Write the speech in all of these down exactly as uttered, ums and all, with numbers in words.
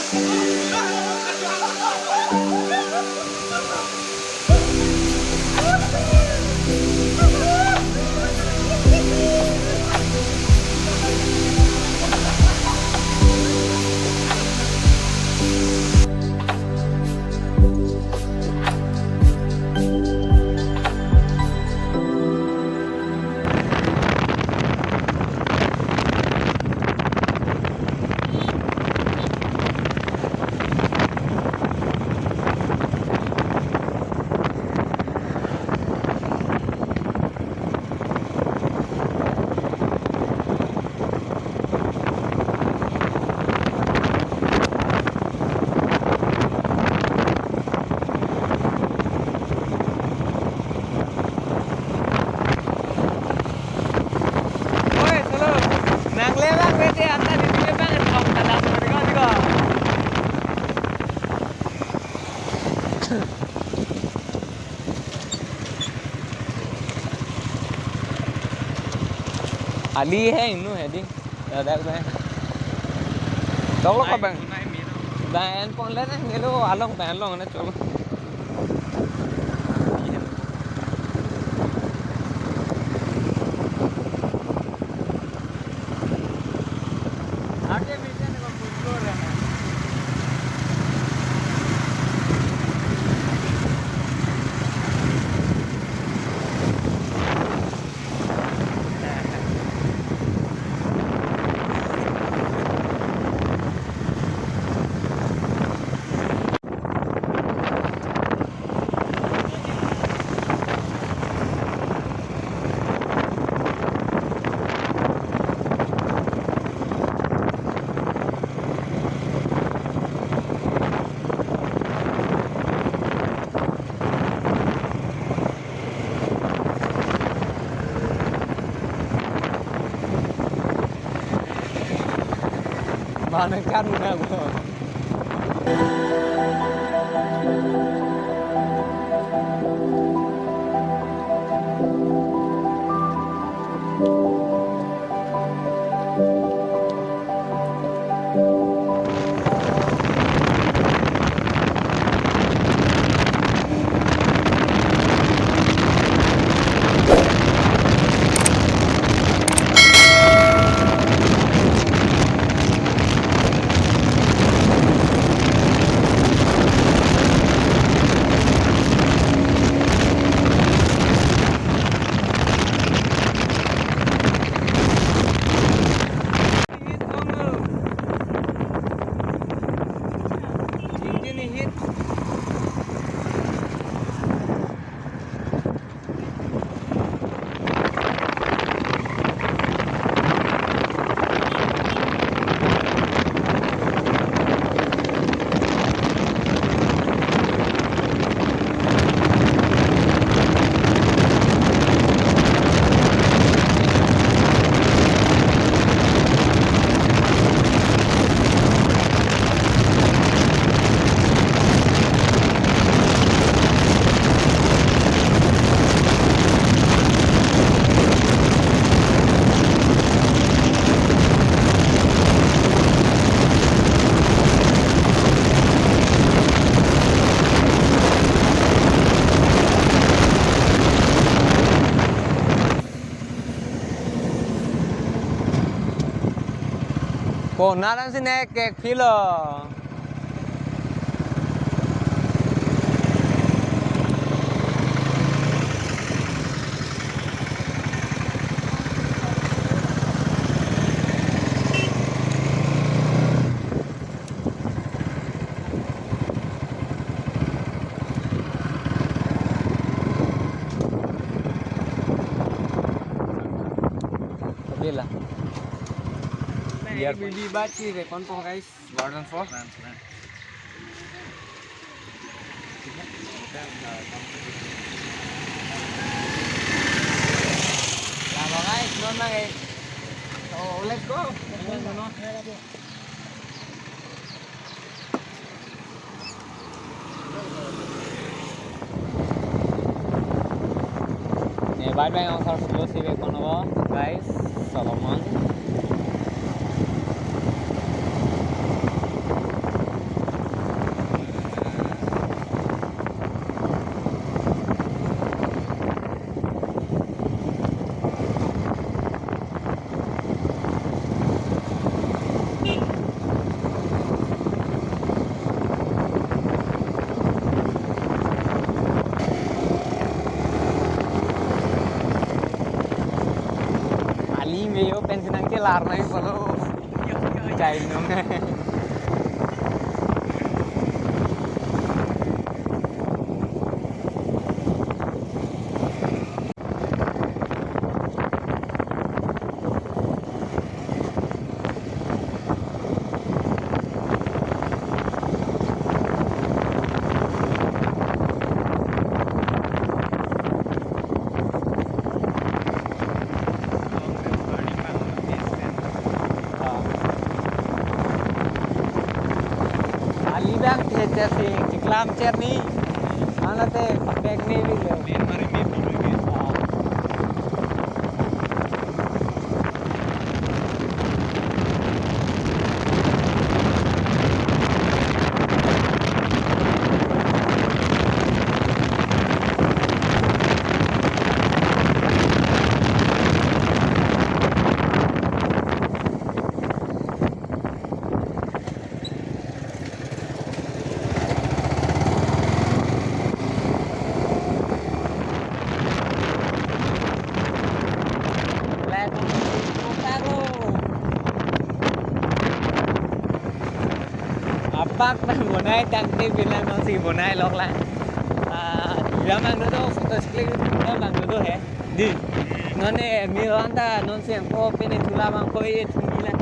Oi, solo. Nang le bang bete anta di sini bang, tong dalam ko, diko, diko. Ali hai nu hai di. Ladak bang. Tolok ko bang. Bang pon le na ngelo along bang long na cholo. Mana kan na ko. Konat si ne kekphilo. Bila. Biar maybe bachi re kon po, guys. Garden four. Lama, guys, non na, guys. So, let's go. Ne, bad bang angsar slow si vek kono, guys, Solomon. Arnai palo. Chai nung. Ali bang thecha si chiklam cherni. Anate pek ni bilo. Apak nang bonai tangte bilang nonsi bonai lok lang. Ah, dam bang dodo, photo click dam bang dodo he. Di. Nonne mir anta nonsi angko pine thula bang ko e thung bilang.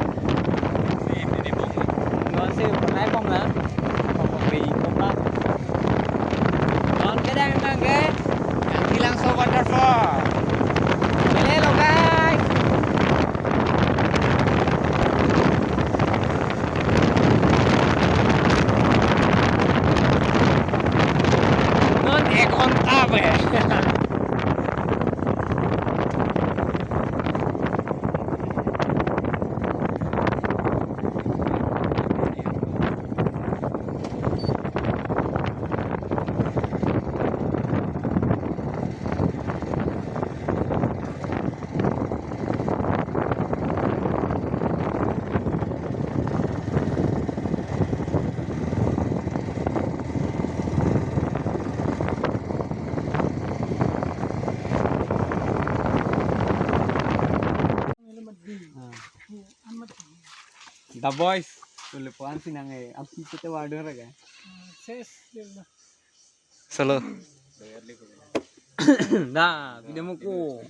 Nonsi bonai bom lang. Ko pe ko pa. Non kedang bang ke. Yang bilang so waterfall. Hello guys. Non ek onta pe. The Boys. Ule puan sinang eh. Am si chete waduh raga. Ses. Solo. Da, video mo ko.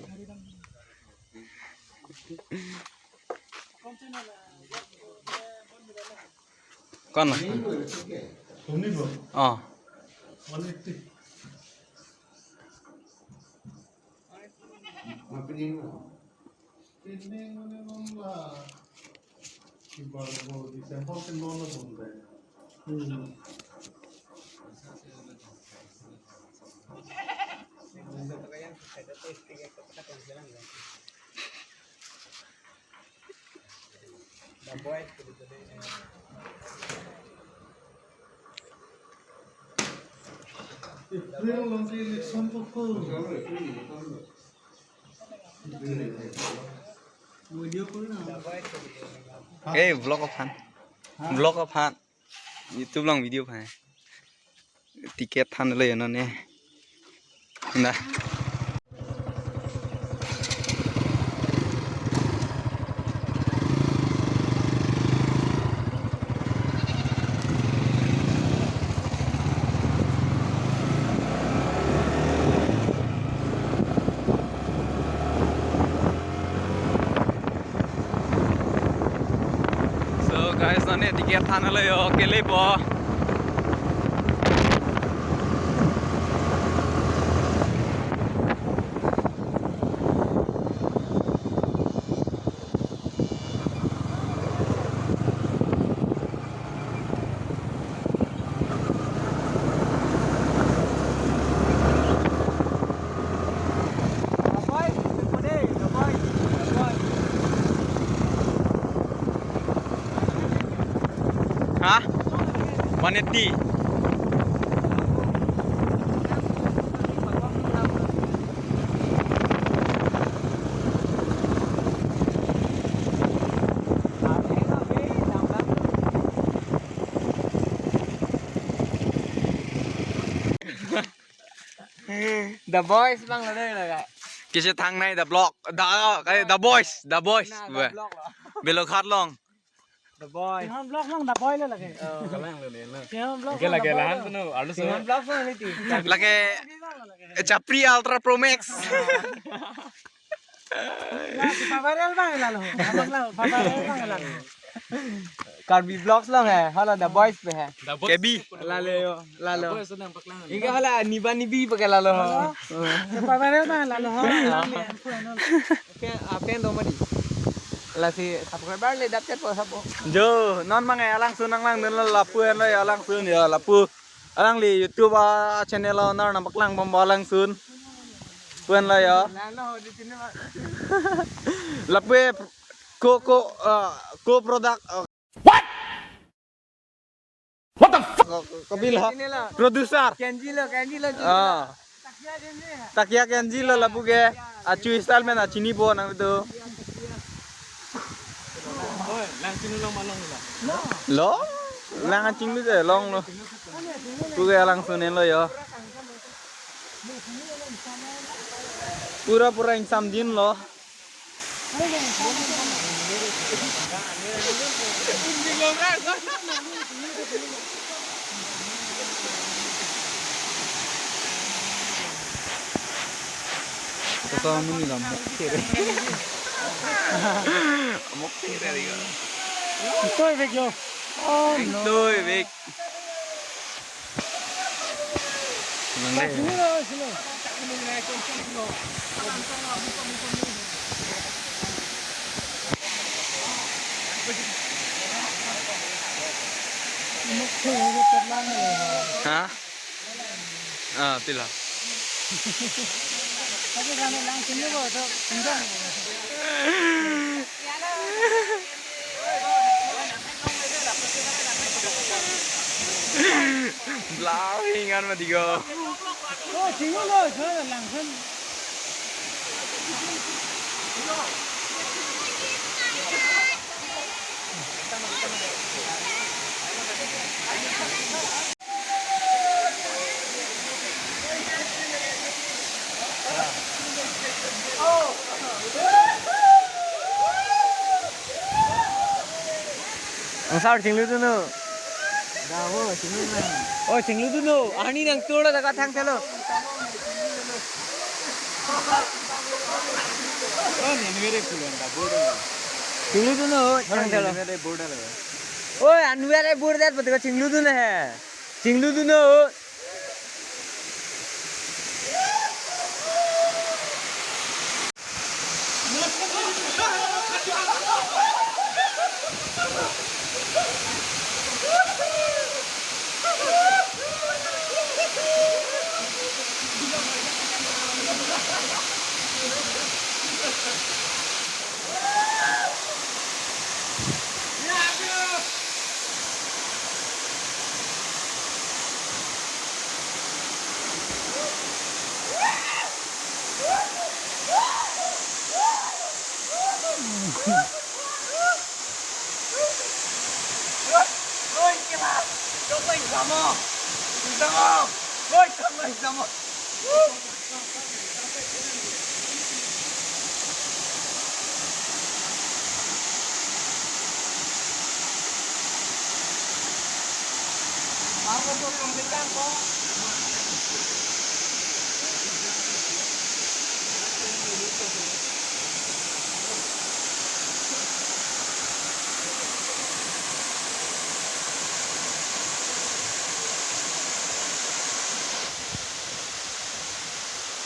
Kon na. Oh. Ini mane non la kibar bo December ke non la bon dai. Hmm. April nanti election ko ko. Eh, vlog aphan. Vlog aphan. YouTube lang video aphan. Ticket thanlo yo nonne. Na. So guys, nonne ticket thanlo yo, kelepo. Ha? One eighty. The Boys bang lo dei laga. Kisi thangnei The Block. The, eh, The Boys, The Boys. Na, The Block lo. Beloghat along. The boy. Singhon Vlogs along the boy lo lake. Kalang lo ne, no? Singhon Vlogs along the boy lo. Singhon Vlogs along ne ti. Lake, eh, Chapri Ultra Pro Max. Lake viral abang lalo. Abang lalo, viral abang lalo. Karbi Vlogs along he, hala the boys pen he. The boys. K B. Lalo yo, lalo. The boys sedang paklang. Inka hala niba nibi pakai lalo. Lalo. Viral abang lalo. Lalo. Oke, apa yang dong madi? Lasi subscriber le dap chat po sapo. Jo, non mangai alangsun nanglangdun lo lapu henlo ya alangsun ya lapu. Alangli YouTube a channel owner nangpaklang bomba alangsun. Pu henlo ya. Lapu e co co ah, co product ah, What the fuck? Ko- ko- Kopi lo. Producer. Kenji lo, Kenji lo. Ah. Takia Kenji lo lapu ke. Achu style pen achini po nang itu. Oi, lang chini long ma long la. Lo? Lang aching tu je long lo. Pu ke alangsun henlo yo. Pura pura ingsam din lo. Kota muni lam mok tere. Mok tere ya. Toi vek yo. Oh, no. Toi vek. Ha? Ah, pila. Blau hingan mati ko. Oh, chinglo, chinglo, langsun. Angsar chinglu dunu. Dawo, chinglu na. Oh, chinglu dunu. Arni nangturo daga thang thelo. Oh, ni nire pulang da bodo. Chinglu dunu, thang thelo. Nire bodo lo. Oi, anwere burdat betul chinglu dunu he. Chinglu dunu.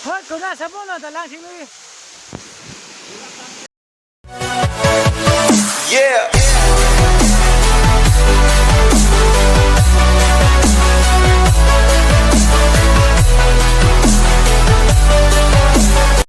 Hoi, kona sabon na dalang singwi.